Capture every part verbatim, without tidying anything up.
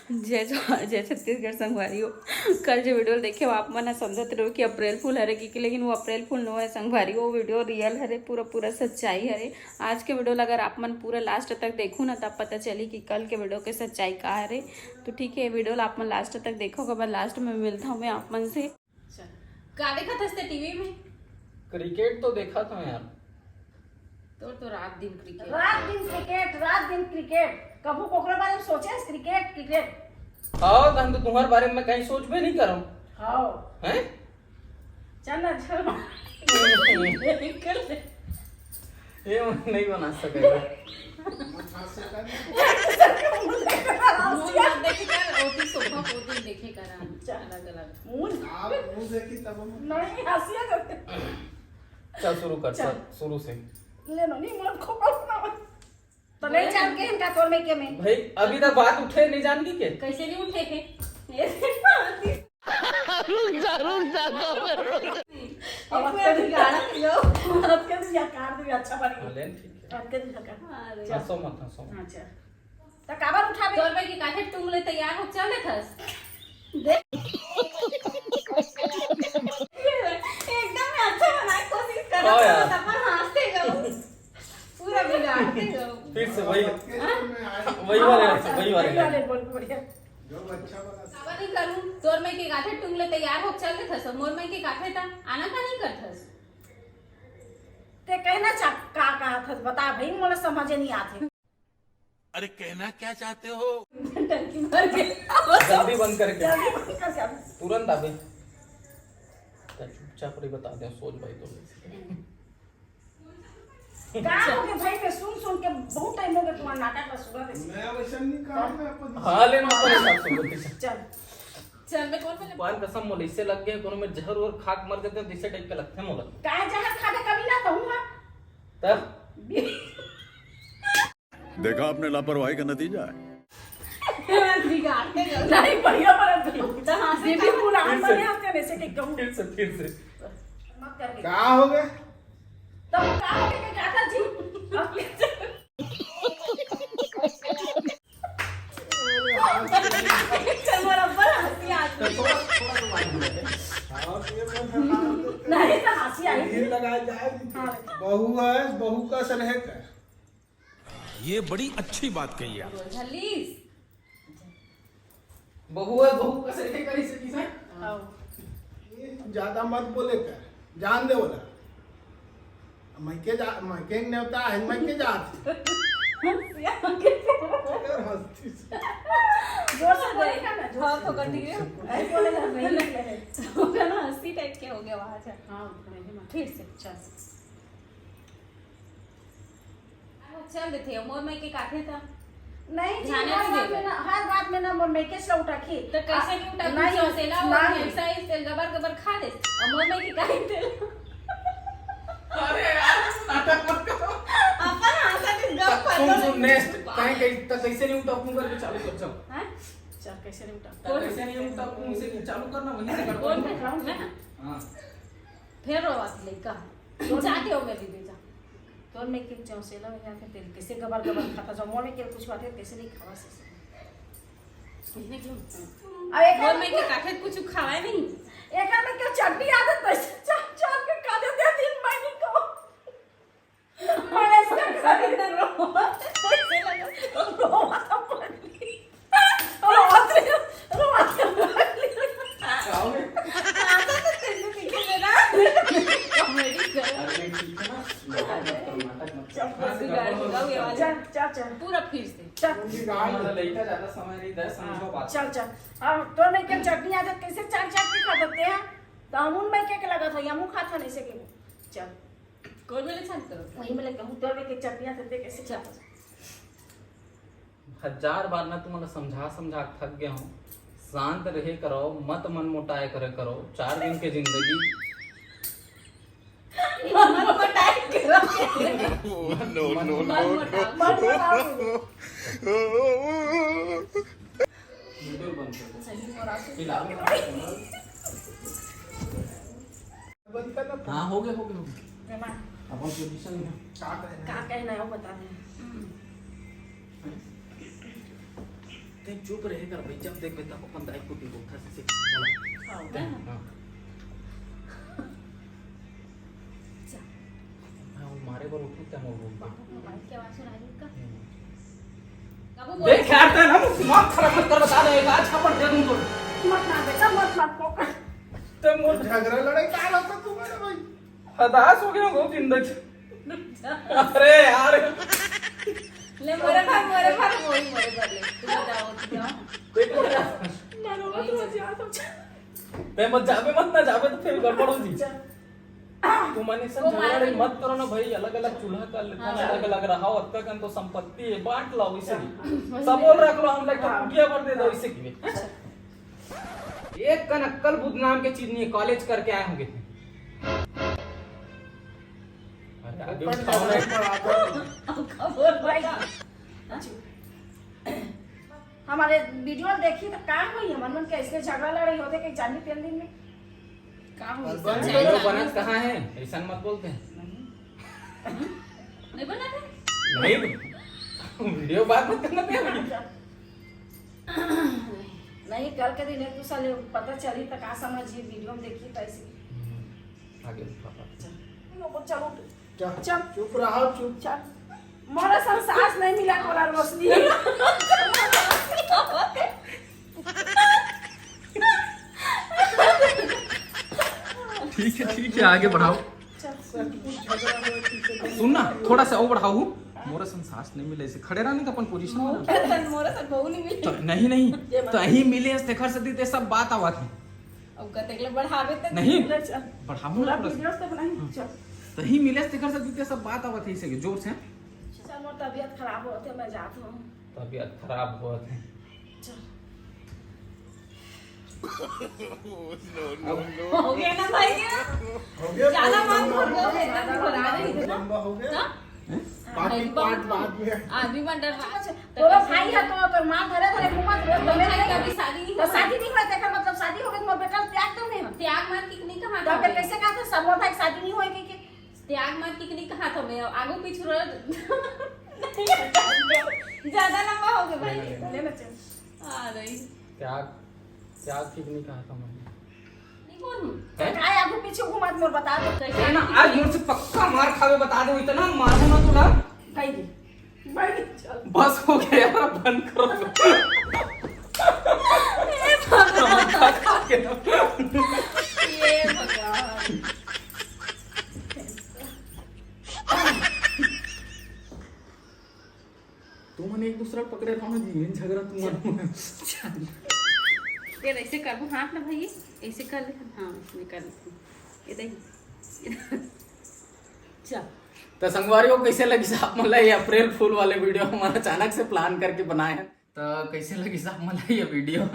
जय जवान, जय छत्तीसगढ़ संगवारी हो। कल जो वीडियो देखे हो, आप मन ह समझत रहो कि अप्रैल फूल हरे कि, कि, लेकिन वो अप्रैल फूल नो है संगवारी, वो वीडियो रियल हरे, पूरा पूरा सच्चाई हरे। आज के वीडियो ला अगर आप मन पूरा लास्ट तक देखू ना, तब पता चली कि कल के वीडियो के सच्चाई का हरे। तो ठीक है, वीडियो ला आप मन लास्ट तक देखो, ओकर बाद लास्ट में मिलता हूँ मैं आप मन से। अच्छा, का देखत हस ते टीवी में? क्रिकेट तो देखत हंव यार। तोर तो रात दिन क्रिकेट। रात दिन क्रिकेट, रात दिन क्रिकेट। कभू कोकरो बारे में सोचे हस क्रिकेट, क्रिकेट? हाँ, हम तो तुम्हारे बारे में कहीं सोचबे नहीं करम। हाँ। हैं? चल ना, चल। ये नहीं बना सकेगा। मुंह मत देखे कर, ओती शोभा पोती देखे कर, चल। अलग अलग। मुंह आप मुंह देखी तब हम नहीं, हंसिया करते। चल शुरू कर, चल। चल शुरू से। ले नो, नहीं, मन को पास ना। तो नहीं जान के इनका तोर में के में। भाई, अभी तक बात उठे नहीं जान की के? कैसे नहीं उठे थे? ये देखो। रुक जा, रुक जा, दो मिनट। अब के भी गाना दियो, अब के भी या कार भी अच्छा बनी। हाँ, लेन ठीक है। अब के भी लगा। हाँ, रे। हंसो मत, हंसो मत। अच्छा। तो काबर उठावे? तोर में के काथे टूंग ले तैयार हो, चल देथस। देख। एकदम मैं अच्छा बनाए कोशिश कर रहा हाँ था, यार। तब पर हंसते गो। पूरा बिगाड़ के गो। फिर से वही, हाँ? वही वाले, वही वाले। वही वाले बोल, बढ़िया। जो अच्छा बना। काबर नहीं करूं? तोर में के काथे टूंग ले तैयार हो, चल देथस। मोर में के काथे ता आना का नहीं करथस? ते कहना चाह, का कहा था, बता भाई, मोला समझे नहीं आथे। अरे, कहना क्या चाहते हो? टंकी भर के। जल्दी बंद करके। जल्दी बंद करके। तुरंत अभी। चुपचाप रही, बता दे, सोच भाई तो। का हो गया भाई, मैं सुन सुन के बहुत टाइम हो गया तुम्हारा नाटक का सुना दे। मैं वैसे नहीं कहा, मैं अपन हाँ, ले ना, अपने हिसाब से बोलते हैं। चल। चल, मैं कौन बोले? भगवान कसम, मोला इससे लग गया, कोनो में जहर और खा के मर जाते हैं, तो इससे टाइप का लगता है मोला। काहे जहर खा के कभी ना कहूँगा। तब? देखा आपने लापरवाही का नतीजा है। बिगाड़ते हो। नहीं, बढ़िया बना तुम। तो हाँ, से ये भी कहा। बुरा हम फिर से। बने हंसते हैं, वैसे कि कहूँ। फिर से, फिर से। मत कर दे। का हो गया? तब का हो गया, काका जी? अब कैसे? चल, बराबर हंसी आ गई। थोड़ा, थोड़ा सा मार दिया। हाँ, ये मैं नहीं, तो हंसी आई। ये लगाया जाए। हाँ। बहू है, बहू का सर है का? ये बड़ी अच्छी बात कही आप। झल्लीस। बहू है, बहू का सर है का, इसे किसा? हाँ। ये ज्यादा मत बोले कर, जान दे बोला। मैं के जा, मैं के नेवता है, मैं के जात। हंसी आ गई। यार, हंसी से। जोर से बोले का ना, जोर हाँ, से। तो कर दिए। ऐसे बोले ना, नहीं निकले है। तो ना हंसी टाइप के हो गया वहाँ से। हाँ, नहीं, फिर से। चल। चल देथे, मोर मइके काथे त। नहीं जी, ध्यान हर नहीं बात देवे। में ना, हर बात में ना मोर मइके से उठाखी। त कैसे नहीं उठा? नहीं, कुछ सेला हो, नहीं। ऐसा ही तेल गबर गबर खा दे। अब मोर मइके काहे तेल? अरे यार, नाटक मत करो। अपन हाथ से गप सुन, सुन, next। काहे कहीं, त कैसे नहीं उठा, फोन करके चालू कर, चल। हैं? चल, कैसे नहीं उठा? त कैसे नहीं उठा, फोन से चालू करना, वहीं से गड़बड़ कौन होगा। मैं? हाँ। फेर रोवा थी लइका। जाके हो मेरी बेटा। तोर में के चौसेला में जाके तेल कैसे गबर गबर खाता जाओ, मोर में के कुछ बात है, कैसे नहीं खावा से। किसने क्यों? अब एक मोर में के काफे कुछ खावा नहीं। एक में के चटनी आदत कैसे चाप चाप के खा देते हैं दिन भर को। और ऐसा खा देते हैं, रोवा, कैसे लगा? रोवा था पगली। रोवा था, रोवा था पगली। खाओगे? आता तो कैसे दिखे मेरा? Comedy कर। अरे ठीक है ना, नाटक मत करो, नाटक मत करो। चल, हाँ, से बिगाड़ गड़बड़ के मत गाओ ये करो। वाला। चल, चल, चल। पूरा फिर से। चल। तुम भी गाओ, मतलब, लड़का ज्यादा समय नहीं दे, समझो हाँ, बात। चल, चल। अब तो मैं क्या चटनी आदत कैसे चाट चाट के खा सकते हैं? तो हम उनमें क्या लगा था, या मुँह खा था नहीं सके। चल। कौन वाले छान करो? वही मैं लगा हूँ, तो मैं क्या चटनी आदत कैसे चल। खाता था? हजार बार ना तुम्हारा समझा समझा के थक गया हूँ। शांत रहे करो, मत मन मोटाए करे करो। चार दिन के जिंदगी। मन मोटाए करो। No, no, मन no, मोटा-, no। मन मोटाओ। Video बंद कर दो। सही हो रहा है। फिलहाल बंद कर ना। हाँ, हो गया, हो गया, हो गया। मेहमान। अपन पोजीशन में। का कहना है? का कहना है, वो बता दे। हम्म। ते चुप रहे कर भाई, जब देखबे तब अपन दाई कुटी बोलथस से। हाँ। हाँ। हाँ, वो मारे बर उठू ते मोर बोल के। बाबू, माइक के आवाज सुनाई देत का? हम्म। बाबू, बोल। देख यार, ते ना दिमाग खराब मत कर, बता दे, एक आध थप्पड़ दे दूं तो। मत मार बेटा, मत मार। ते मोर झगड़ा लड़ाई का रहता तुम्हारे भाई? हताश हो गया हूँ जिंदगी। अरे यार। ले, मोरे भर, मोरे भर, वही मोरे भर ले। तू बताओ, तू जाओ। देख लो यार। मारो मत रोज यार, तुम। ते मत जाबे, मत ना जाबे तो फिर गड़बड़ हो जी। तुम मन ऐसा वो झगड़ा मार मत करो ना भाई, अलग-अलग चूल्हा कर लेते हैं, हाँ। अलग-अलग रहा हो, अतका कन तो संपत्ति है, बांट लाओ इसे भी। वही सब बोल रख लो, हम लोग तो हाँ। कुटिया भर दे दो इसे की। एक कन अक्कल बुद्ध नाम के चीज नहीं है, कॉलेज करके आए होंगे। अरे, आगे ऊपर उठाओ ना। झगड़ा पड़ा था। अब का बोल भाई? हमारे वीडियो देखी तो का होई, हमन मन के ऐसे झगड़ा लड़ाई होते कि जानी तीन दिन में। का होई? और बंद वीडियो करो। बनत कहाँ है? ऐसा मत बोलते हैं। नहीं बना थे? नहीं, वीडियो बात मत करना थे। नहीं, कल के दिन एक दूसरा ले पता चली तो का समझी, वीडियो में देखी तो ऐसे। हम्म, आगे उठा। चल, चलो, चल। चल। चुप रहो, चुप। चल। मोरा सन सास नहीं मिला तोला रोशनी। ठीक है, ठीक है, आगे बढ़ाओ। चल, चल। सुन ना, थोड़ा सा और बढ़ाओ। मोरा सन सास नहीं मिले, ऐसे खड़े रहने का अपन पोजीशन में। मोरा सन, मोरा सन बहू नहीं मिले। तो नहीं, नहीं, ये बात। तो यही मिले, तेखर से दी ते सब बात आवत है। अब कतेक ले बढ़ावे ते नहीं, ले चल। बढ़ाऊँ पूरा ना बस। वीडियो से बनाई, हम्म। चल। तो ही मिले तेकर से दीदी सब बात आवत है इसे जोर से। चल, मोर तबीयत खराब होत है, मैं जात हूँ। तबीयत खराब होत है। चल। हो गया ना भाई? हो गया, ज्यादा मन भर गया, एकदम घबरा रही थी ना। लंबा हो गया। हाँ? हैं? बाकी आदमी पार्ट बन-, बाद में। आदमी बन डर रहा है। अच्छा, तोरो भाई है तो तोर माँ धरे धरे घूमत रहे, तो भाई मैं कभी शादी नहीं तो हुआ। शादी नहीं हुआ, तेकर मतलब शादी हो गई, मोर बेटा त्याग तो नहीं है। त्याग मान के नहीं कहा तो था फिर मैं। कैसे कहा था, सब मोर भाई शादी नहीं हुआ कि, कि त्याग मान के नहीं कहा था मैं, आगू पीछू रह-, ज्यादा लंबा हो गया भाई। ले ना चल। आ रही। त्याग, त्याग ठीक नहीं कहा था मैंने। नहीं बोलूं। हैं? काय आगू पीछे घूमत मोर बता दो। कैसे ना, आज मोर से पक्का मार खावे, बता दो, इतना मारूं ना तोला। कही दे। बस हो गया यार, अब बंद करो। हे भगवान। हे भगवान। तुमन एक दूसरा पकड़े रहो ना जी, झगड़ा तुमन। चल। ये ऐसे करबो हाथ ना भाई, ऐसे कर ले। हाँ, ऐसे कर ले। ये देख। चल। तो संगवारी हो, कैसे लगिस आप मन ला ये अप्रैल फूल वाले वीडियो? हमन अचानक से प्लान करके बनाए हैं। तो कैसे लगिस आप मन ला ये वीडियो?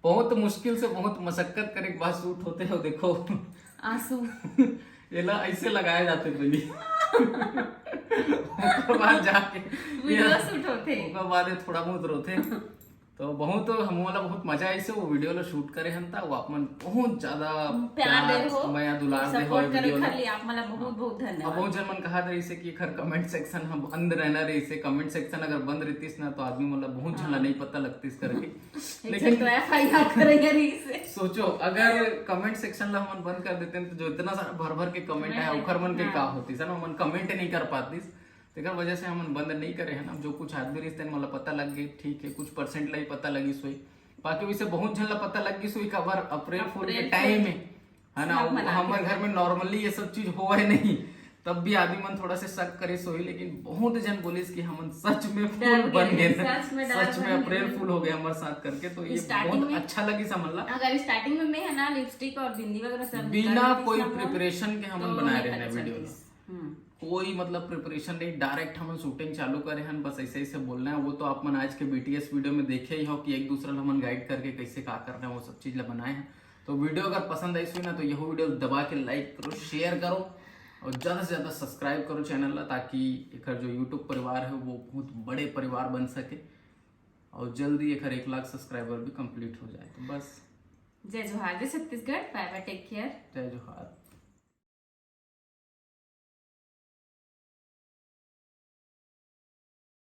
बहुत मुश्किल से, बहुत मशक्कत करे के बाद शूट होते हो। देखो आंसू। एला ऐसे लगाए जाते बनी। ओकर बाद जाके वीडियो ये शूट होते। ओकर बाद ये थोड़ा बहुत रोते। तो बहुत हमन ला बहुत मजा आइस, वो वीडियो ला शूट करे हन, त वो आप मन बहुत ज्यादा प्यार प्यार, दे हो, मया दुलार दे हो सपोर्ट करे वीडियो ला। खाली आप मन ला बहुत, हाँ। बहुत धन्यवाद। अब बहुत झन मन कहत रहिस हे कि एखर कमेंट सेक्शन ह बंद रहना रहिस हे, कमेंट सेक्शन अगर बंद रहतिस ना, तो आदमी मन ला बहुत झन ला हाँ। नहीं पता लगतिस करके। एक लेकिन तो एफ आई आर करे रहिस हे। सोचो, अगर कमेंट सेक्शन ला हमन बंद कर देते हैं, तो जो इतना सारा भर भर के कमेंट कमेंट आया, ओखर मन के हाँ। का होतिस, है ना, हमन कमेंट नहीं कर पातिस। तेकर वजह से हमन बंद नहीं करे हन। अब जो कुछ आदमी रहिस तेन मोला पता लग गई, ठीक है, कुछ परसेंट ला ही पता लगिस होही, बाकी वैसे बहुत झन ला पता लग गिस होही, काबर अप्रैल फूल के अप्रैल टाइम फूल। है, है ना, सब वो मनाते हमर हैं। घर में नॉर्मली ये सब चीज होवे नहीं, तब भी आदमी मन थोड़ा से शक करिस होही, लेकिन बहुत झन बोलिस कि हमन सच में डर फूल बन गए, गए, सच में डर सच में बन अप्रैल गए। फूल हो गए हमारे साथ करके, तो ये स्टार्टिंग बहुत में अच्छा लगिस हमन ला। अगर स्टार्टिंग में मैं है ना लिपस्टिक और बिंदी वगैरह सब बिना निकाल लेती कोई ना, प्रिपरेशन के हमन तो बनाए नहीं रहना पता वीडियो चलती। ला। हम्म। कोई मतलब प्रिपरेशन नहीं, डायरेक्ट हमन शूटिंग चालू करे हन, बस ऐसे ऐसे बोलना है। वो तो आप मन आज के बीटीएस वीडियो में देखे ही हो कि एक दूसरा ला हमन गाइड करके कैसे का करना है, वो सब चीज ला बनाए हैं। तो वीडियो अगर पसंद आइस होही ना, तो यह वीडियो दबा के लाइक करो, शेयर करो और ज्यादा से ज्यादा सब्सक्राइब करो चैनल ला, ताकि एकर जो यूट्यूब परिवार है वो बहुत बड़े परिवार बन सके और जल्दी एकर एक लाख सब्सक्राइबर भी कंप्लीट हो जाए। तो बस। जय जोहार, जय Chhattisgarh, bye bye, take care। जय जोहार।